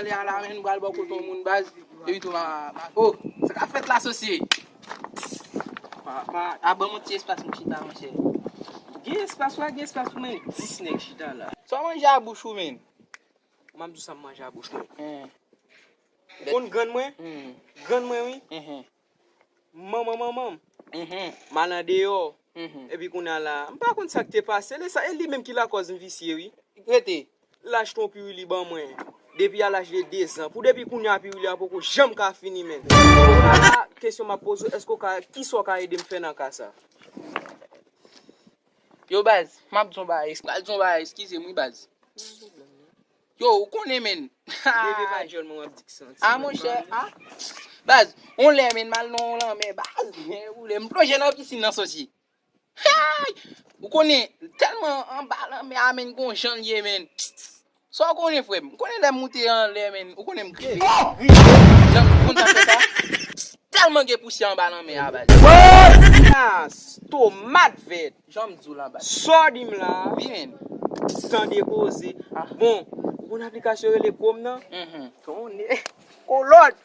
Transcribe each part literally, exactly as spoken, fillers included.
Lè a la, men, m pral bò kote yon moun baz. Epi tou, ma, ma, oh, sa k ap fèt la, sosye? Pa, pa, a, ban m yon ti espas, m chita, monchè. Gen espas, wa gen espas pou mwen, dis nèg chita la. Sa w manje a bouch ou, men? M ap di w sa m manje a bouch mwen. Ou konn grann mwen? Grann mwen, wi. Manman, manman m. M al andeyò. Epi kounye a la, m pa konn sa k te pase. Lè sa, e li menm ki lakòz m visye, wi. Rete. L achte yon piwili ban mwen. Depi a laj de dezan. Pou depi kounye a, piwili a poko janm ka fini, men. Kounye a la, kesyon m ap poze w, èske w ka, kisa w ka ede m fè nan ka sa? Yo, baz, m ap di yon bagay, m pral di yon bagay, eskize m, wi, baz. Yo, ou konnen, men. Leve pa dyòl, mwen, w ap di k santi. A, monchè, a. Baz, on lè, men, m al nan yon lanmè, baz, men, woule, m plonje nan pisin nan, sosye. Hey! Ou konnen, tèlman anba lanmè a, men, gon jan l ye, men. Sa w konnen, frè m? Ou konnen lè m moute anlè, men, ou konnen m gripe. Gripe. Jan m konn sa fè sa. Tèlman gen pousyè anba lanmè a, baz. Nas, tomat vèt. Jan m di w la, baz. Sa w di m la? Wi, men. Tande koze. Bon, ou konn aplikasyon rele Chrome nan? Konnen. Kolòt.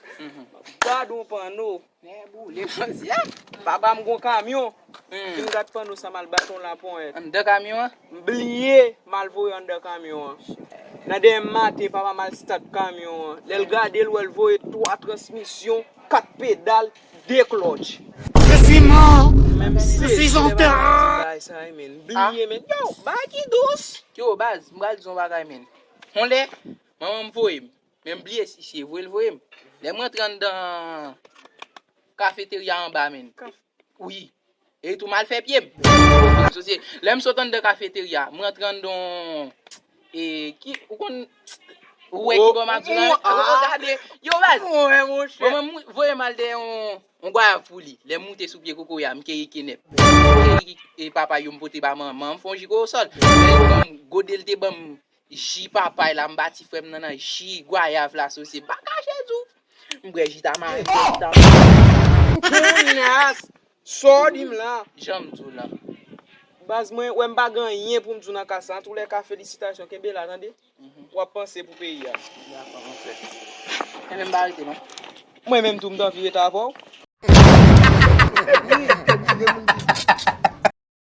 Gad yon panno. Nèboule, manzè. Papa m gon kamyon. Vin gad panno sa m al bat yon laponyèt. Anndan kamyon an? M bliye m al voye anndan kamyon an. Nan demen maten, papa m al stat kamyon an. Lè l gade l, wè l voye twa transmisyon, kat pedal, de klòtch. Je suis mort. Je suis enterré. Bagay sa, men. M bliye, men. Yo, bagay ki dous. Yo, baz, m pral di yon bagay, men. On lè, manman m voye m. Men m bliye si se vre l voye m. Lè m rantre anndan kafeterya anba, men. Wi. E tou m al fè pye m. Sosye, lè m sot anndan kafeterya, m rantre anndan yon, e, ki, ou konn, ou wè ki bò m ap di w la, ou gade, yo, baz. Manman m voye m al dèyè yon, yon gwayav pou li. Lè m moute sou pye kokoye a, m keyi kenèp. M keyi, e, papay yo m pote ba manman m, fè yon ji kowosòl. Lè l ban m gode l te ban m ji papay la, m ba ti frè m nan nan ji gwayav la, sosye. M pa kache di w. M bwè ji tamaren, m bwè ji tamaren. Kounya, sa w di m la? Jan m di w la. Baz mwen, wè m pa gen anyen pou m di w nan ka sa. Antoulèka, felisitasyon, kenbe la, tande? W ap panse pou peyi a. Dakò, monchè. Enben, m pa rete, non. Mwen menm tou, m t anvi rete avè w.